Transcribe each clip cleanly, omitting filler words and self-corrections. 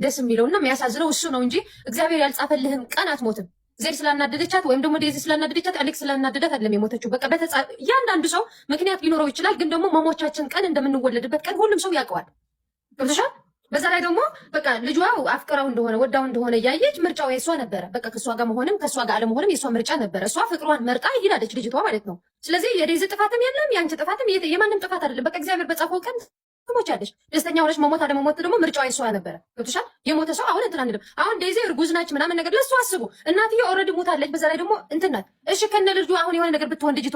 ደስ የሚለውና የሚያሳዝነው እሱ ነው እንጂ እግዚአብሔር ያልጻፈልህን ቀን አትሞትም። ዜድ ስላናደደቻት ወይም ደግሞ ዴዚ ስላናደደቻት አሌክስ ስላናደዳት አይደለም የሞተችው። በቃ እያንዳንዱ ሰው ምክንያት ሊኖረው ይችላል፣ ግን ደግሞ መሞቻችን ቀን እንደምንወለድበት ቀን ሁሉም ሰው ያውቀዋል። ገብቶሻል? በዛ ላይ ደግሞ በቃ ልጇ አፍቅራው እንደሆነ ወዳው እንደሆነ እያየች ምርጫው የእሷ ነበረ። በቃ ከእሷ ጋር መሆንም ከእሷ ጋር አለመሆንም የእሷ ምርጫ ነበረ። እሷ ፍቅሯን መርጣ ይላለች ልጅቷ ማለት ነው። ስለዚህ የዴዚ ጥፋትም የለም የአንቺ ጥፋትም የማንም ጥፋት አይደለም። በቃ እግዚአብሔር በጻፈው ቀን ትሞቻለሽ። ደስተኛ ሆነሽ መሞት አለመሞት ደግሞ ምርጫዋ የሷ ነበረ። ገብቶሻል? የሞተ ሰው አሁን እንትን አንልም። አሁን ዴዚ እርጉዝ ናች ምናምን ነገር ለሱ አስቡ። እናትዬ already ሞታለች። በዛ ላይ ደግሞ እንትን ናት። እሺ ከነ ልጁ አሁን የሆነ ነገር ብትሆን ልጅቷ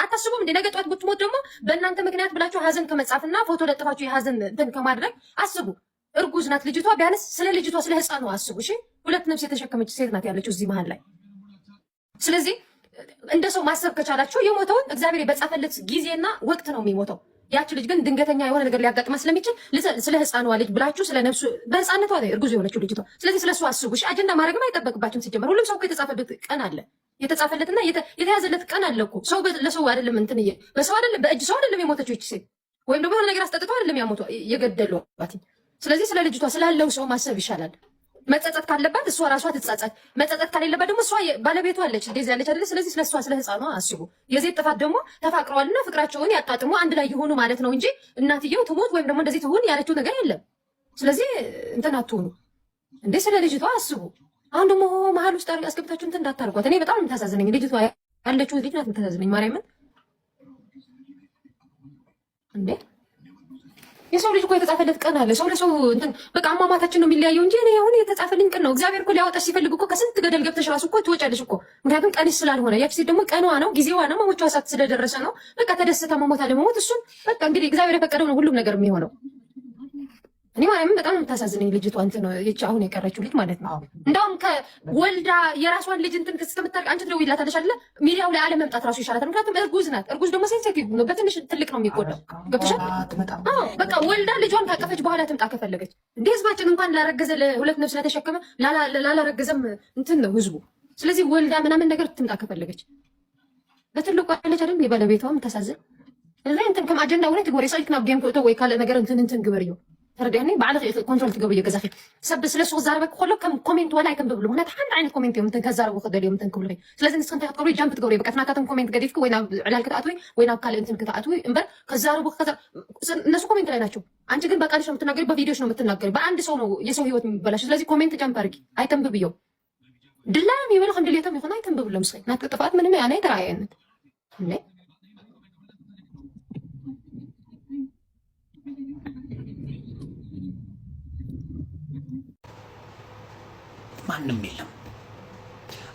አታስቡም እንዴ? ነገ ጠዋት ብትሞት ደግሞ በእናንተ ምክንያት ብላችሁ ሀዘን ከመጻፍና ፎቶ ለጥፋችሁ የሀዘን እንትን ከማድረግ አስቡ። እርጉዝ ናት ልጅቷ። ቢያንስ ስለ ልጅቷ ስለ ህፃኗ አስቡ። እሺ ሁለት ነፍስ የተሸከመች ሴት ናት ያለችው እዚህ መሀል ላይ። ስለዚህ እንደ ሰው ማሰብ ከቻላችሁ የሞተውን እግዚአብሔር በጻፈለት ጊዜና ወቅት ነው የሚሞተው። ያቺ ልጅ ግን ድንገተኛ የሆነ ነገር ሊያጋጥማ ስለሚችል ስለ ህፃኗ ልጅ ብላችሁ ስለ ነፍሱ በህፃነቷ ላይ እርጉዝ የሆነችው ልጅቷ። ስለዚህ ስለ እሱ አስቡ። እሺ አጀንዳ ማድረግም አይጠበቅባችሁም። ሲጀመር ሁሉም ሰው እኮ የተጻፈበት ቀን አለ፣ የተጻፈለትና የተያዘለት ቀን አለ እኮ። ሰው ለሰው አይደለም እንትን በሰው አይደለም በእጅ ሰው አይደለም የሞተችው ይቺ ሴት፣ ወይም ደግሞ የሆነ ነገር አስጠጥተው አይደለም ያሞቷ የገደሏት። ስለዚህ ስለ ልጅቷ ስላለው ሰው ማሰብ ይሻላል። መጸጸት ካለባት እሷ ራሷ ትጸጸት። መጸጸት ከሌለባት ደግሞ እሷ ባለቤቷ አለች ዴዚ ያለች አይደለ? ስለዚህ ስለ እሷ ስለ ህፃኗ አስቡ። የዜድ ጥፋት ደግሞ ተፋቅረዋልና ፍቅራቸውን ያጣጥሙ አንድ ላይ የሆኑ ማለት ነው እንጂ እናትየው ትሞት ወይም ደግሞ እንደዚህ ትሁን ያለችው ነገር የለም። ስለዚህ እንትን አትሆኑ እንዴ፣ ስለ ልጅቷ አስቡ። አሁን ደግሞ መሀል ውስጥ አስገብታችሁ እንትን እንዳታርጓት። እኔ በጣም የምታሳዝነኝ ልጅቷ ያለችው ልጅ ናት የምታሳዝነኝ። ማርያምን እንዴ የሰው ልጅ እኮ የተጻፈለት ቀን አለ። ሰው ለሰው እንትን በቃ አሟሟታችን ነው የሚለያየው እንጂ እኔ አሁን የተጻፈልኝ ቀን ነው። እግዚአብሔር እኮ ሊያወጣሽ ሲፈልግ እኮ ከስንት ገደል ገብተሽ ራሱ እኮ ትወጫለሽ እኮ። ምክንያቱም ቀንሽ ስላልሆነ፣ ያቺ ሴት ደግሞ ቀኗ ነው ጊዜዋ ነው መሞቿ ሰዓት ስለደረሰ ነው። በቃ ተደስታ መሞት አለመሞት እሱን በቃ እንግዲህ እግዚአብሔር የፈቀደው ነው ሁሉም ነገር የሚሆነው። እኔ ማርያምን በጣም የምታሳዝነኝ ልጅቷ እንትን ነው ይቺ አሁን የቀረችው ልጅ ማለት ነው። እንደውም ከወልዳ የራሷን ልጅ እንትን እስከምታደርግ አንቺ ትደውይላታለሽ አይደለ? ሚዲያው ላይ አለመምጣት ራሱ ይሻላታል። ምክንያቱም እርጉዝ ናት። እርጉዝ ደግሞ sensitive ነው፣ በትንሽ ትልቅ ነው የሚጎዳው። ገብቶሻል? አዎ በቃ ወልዳ ልጇን ካቀፈች በኋላ ትምጣ ከፈለገች። እንደ ህዝባችን እንኳን ላረገዘ ለሁለት ነፍስ ለተሸከመ ላላረገዘም እንትን ነው ህዝቡ። ስለዚህ ወልዳ ምናምን ነገር ትምጣ ከፈለገች። በትልቁ አለች አይደል? የባለቤቷም ታሳዝን እዚ እንትን ከም ኣጀንዳ እውን ትግበር የሰኢልክ ናብ game ክእቶ ወይ ካልእ ነገር እንትን እንትን ግበር እዩ ተረዲእኒ ባዕልኺ ኢኺ control ትገብርዮ ገዛኺ ሰብ ስለ እሱ ክዛረበኪ ከሎ ከም comment ወላ ኣይተንብብሉ ምክንያቱ ሓንቲ ዓይነት comment እዮም እንትን ከዛረቡ ክደልዮም እንትን ክብሉኺ ስለዚ ንስኺ እንታይ ክትገብሪ jump ትገብርዮ በቃ እቲ ናታቶም comment ገዲፍኪ ወይ ናብ ዕላል ክትኣትዊ ወይ ናብ ካልእ እንትን ክትኣትዊ እምበር ከዛረቡ እነሱ comment ላይ ናቸው። አንቺ ግን በቃልሽ ነው የምትናገሪ፣ በቪዲዮሽ ነው የምትናገሪ። በአንድ ሰው ነው የሰው ህይወት የሚበላሽ። ስለዚህ comment jump አድርጊ፣ ኣይተንብብዮ። ድላዮም ይበሉ ከም ድሌቶም ይኹን ኣይተንብብሎም። ስኺ ናትኪ ጥፍኣት ምንም ኣነ ኣይተረኣየንን እንዴ። ማንም የለም።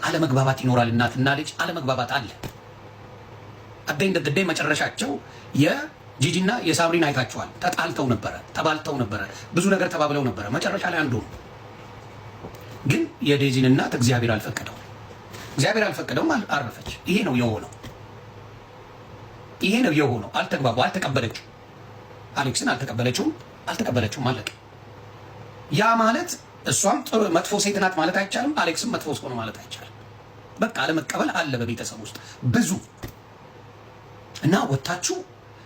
አለመግባባት ይኖራል። እናትና ልጅ አለመግባባት አለ። አደይ እንደ ግዳይ መጨረሻቸው የጂጂና የሳብሪን አይታችኋል። ተጣልተው ነበረ፣ ተባልተው ነበረ፣ ብዙ ነገር ተባብለው ነበረ። መጨረሻ ላይ አንዱ ነው። ግን የዴዚን እናት እግዚአብሔር አልፈቀደው፣ እግዚአብሔር አልፈቀደውም፣ አረፈች። ይሄ ነው የሆነው። ይሄ ነው የሆነው። አልተግባቡ፣ አልተቀበለችው። አሌክስን አልተቀበለችውም፣ አልተቀበለችውም። አለቀ። ያ ማለት እሷም ጥሩ መጥፎ ሴት ናት ማለት አይቻልም። አሌክስም መጥፎ ሰው ነው ማለት አይቻልም። በቃ አለመቀበል አለ በቤተሰብ ውስጥ ብዙ እና ወታችሁ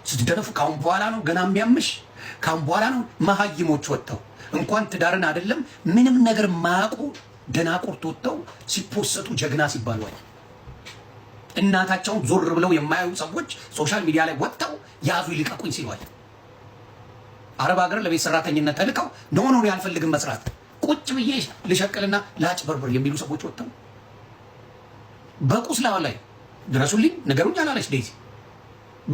ስትደነፉ ካሁን በኋላ ነው ገና የሚያምሽ፣ ካሁን በኋላ ነው መሀይሞች ወጥተው እንኳን ትዳርን አይደለም ምንም ነገር ማያውቁ ደናቁርት ወጥተው ሲፖሰቱ ጀግና ሲባሉ እናታቸውን ዞር ብለው የማያዩ ሰዎች social media ላይ ወጥተው ያዙ ይልቀቁኝ ሲሏል። አረብ ሀገር ለቤት ሰራተኝነት ተልከው no no አልፈልግም መስራት ቁጭ ብዬ ልሸቅልና ላጭበርብር የሚሉ ሰዎች ወጥተው በቁስሏ ላይ ድረሱልኝ ንገሩኝ አላለች ዴዚ።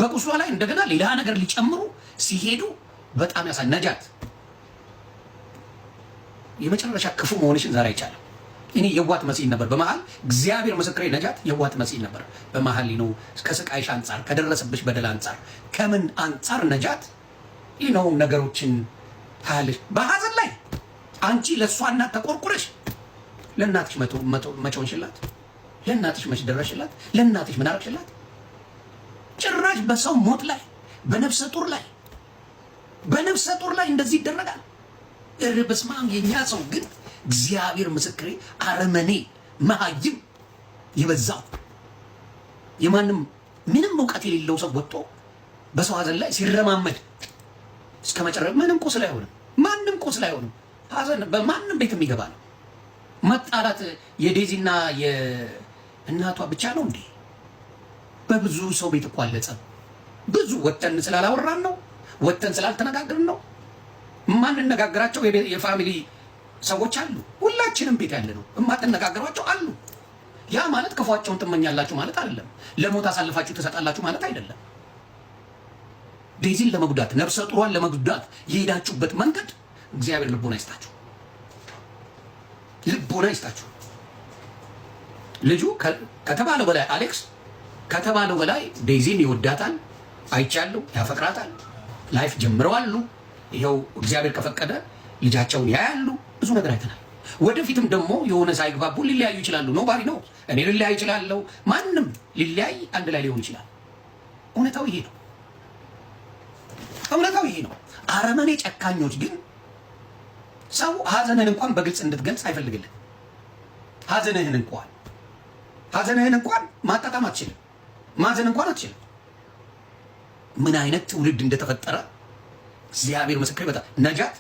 በቁስሏ ላይ እንደገና ሌላ ነገር ሊጨምሩ ሲሄዱ በጣም ያሳ ነጃት የመጨረሻ ክፉ መሆንሽን ዛሬ አይቻልም። እኔ የዋት መሲል ነበር በመሃል እግዚአብሔር ምስክሬ፣ ነጃት የዋት መሲል ነበር በመሃል ነው። ከስቃይሽ አንጻር፣ ከደረሰብሽ በደል አንጻር፣ ከምን አንጻር ነጃት ይህ ነው ነገሮችን ታያለሽ። በሀዘን ላይ አንቺ ለእሷ እናት ተቆርቁረሽ ለእናትሽ መቼ ሆንሽላት? ለእናትሽ መች ደረሽላት? ለእናትሽ ምን አረግሽላት? ጭራሽ በሰው ሞት ላይ በነፍሰ ጡር ላይ በነፍሰ ጡር ላይ እንደዚህ ይደረጋል። እረ በስመ አብ! የኛ ሰው ግን እግዚአብሔር ምስክሬ አረመኔ መሀይም የበዛው የማንም ምንም እውቀት የሌለው ሰው ወጥቶ በሰው ሀዘን ላይ ሲረማመድ እስከ መጨረሻ ምንም ቁስል አይሆንም። ማንም ቁስል አይሆንም። ሀዘን በማንም ቤት የሚገባ ነው። መጣላት የዴዚና የእናቷ ብቻ ነው እንዴ? በብዙ ሰው ቤት እኮ አለ ጸብ። ብዙ ወተን ስላላወራን ነው፣ ወተን ስላልተነጋገርን ነው። የማንነጋገራቸው የ family ሰዎች አሉ። ሁላችንም ቤት ያለ ነው የማትነጋገሯቸው አሉ። ያ ማለት ክፏቸውን ትመኛላችሁ ማለት አይደለም። ለሞት አሳልፋችሁ ትሰጣላችሁ ማለት አይደለም። ዴዚን ለመጉዳት፣ ነፍሰ ጡሯን ለመጉዳት የሄዳችሁበት መንገድ እግዚአብሔር ልቦና ይስጣችሁ፣ ልቦና ይስጣችሁ። ልጁ ከተባለው በላይ፣ አሌክስ ከተባለው በላይ ዴዚን ይወዳታል፣ አይቻለሁ፣ ያፈቅራታል። Life ጀምረዋሉ። ይኸው እግዚአብሔር ከፈቀደ ልጃቸውን ያያሉ። ብዙ ነገር አይተናል። ወደፊትም ደግሞ የሆነ ሳይግባቡ ሊለያዩ ይችላሉ። Nobody know። እኔ ልለያይ ይችላለሁ። ማንም ሊለያይ አንድ ላይ ሊሆን ይችላል። እውነታው ይሄ ነው። እውነታው ይሄ ነው። አረመኔ ጨካኞች ግን ሰው ሀዘንህን እንኳን በግልጽ እንድትገልጽ አይፈልግልህ። ሀዘንህን እንኳን ማጣጣም አትችልም። ማዘን እንኳን አትችልም። ምን አይነት ትውልድ እንደተፈጠረ እግዚአብሔር ምስክር። በጣም ነጃት፣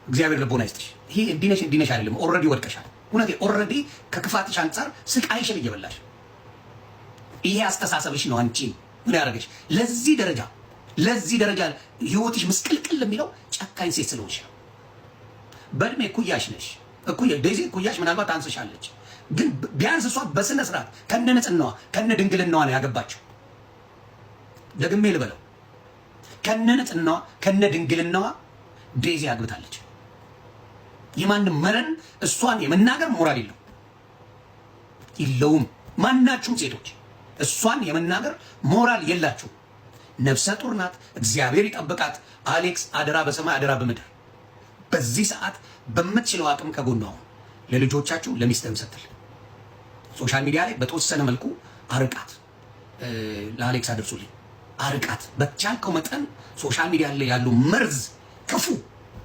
እግዚአብሔር ልቦና ይስጥሽ። ይሄ እንዲነሽ እንዲነሽ አይደለም። Already ወድቀሻል። እውነቴ already ከክፋትሽ አንጻር ስቃይሽን እየበላሽ፣ ይሄ አስተሳሰብሽ ነው አንቺን ምን ያደረገሽ ለዚህ ደረጃ ህይወትሽ ምስቅልቅል የሚለው ጨካኝ ሴት ስለሆንሽ ነው። በእድሜ እኩያሽ ነሽ። እኩያ ዴዚ እኩያሽ ምናልባት አንስሻለች፣ ግን ቢያንስ እሷ በስነ ስርዓት ከነ ንጽህናዋ ከነ ድንግልናዋ ነው ያገባችው። ደግሜ ልበለው፣ ከነ ንጽህናዋ ከነ ድንግልናዋ ዴዚ አግብታለች። የማንም መረን እሷን የመናገር ሞራል የለውም። ማናችሁም ሴቶች እሷን የመናገር ሞራል የላችሁ። ነፍሰ ጡር ናት። እግዚአብሔር ይጠብቃት። አሌክስ፣ አደራ በሰማይ አደራ በምድር፣ በዚህ ሰዓት በምትችለው አቅም ከጎኗ ሁን። ለልጆቻችሁ ለሚስትህም ስትል social media ላይ በተወሰነ መልኩ አርቃት። ለአሌክስ አድርሱልኝ፣ አርቃት። በቻልከው መጠን social media ላይ ያሉ መርዝ ክፉ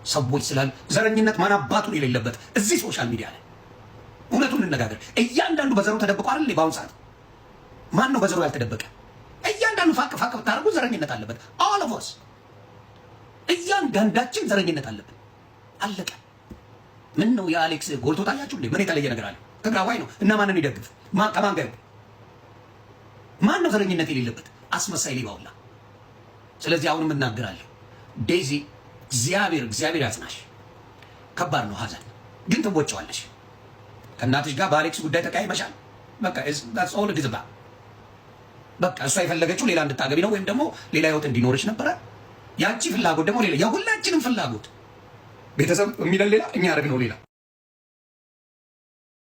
ሰዎች ስላሉ፣ ዘረኝነት ማን አባቱን የሌለበት እዚህ social media ላይ፣ እውነቱን እንነጋገር። እያንዳንዱ በዘሩ ተደብቆ አይደል? በአሁኑ ሰዓት ማን ነው በዘሩ ያልተደበቀ? እያንዳንዱ ፋቅ ፋቅ ብታደርጉ ዘረኝነት አለበት። All of us፣ እያንዳንዳችን ዘረኝነት አለብን። አለቀ። ምን ነው የአሌክስ ጎልቶ ታያችሁ እንዴ? ምን የተለየ ነገር አለ? ትግራዋይ ነው እና ማንን ይደግፍ? ከማን ጋር? ማን ነው ዘረኝነት የሌለበት? አስመሳይ ሌባ ሁላ። ስለዚህ አሁንም እናገራለሁ፣ ዴዚ እግዚአብሔር ያጽናሽ። ከባድ ነው ሀዘን፣ ግን ትወጪዋለሽ። ከእናትሽ ጋር በአሌክስ ጉዳይ ተቀያይመሻል። በቃ that's all it is about። በቃ እሷ የፈለገችው ሌላ እንድታገቢ ነው ወይም ደግሞ ሌላ ህይወት እንዲኖርሽ ነበረ። ያንቺ ፍላጎት ደግሞ ሌላ፣ የሁላችንም ፍላጎት ቤተሰብ የሚለን ሌላ፣ እኛ ያደረግነው ሌላ።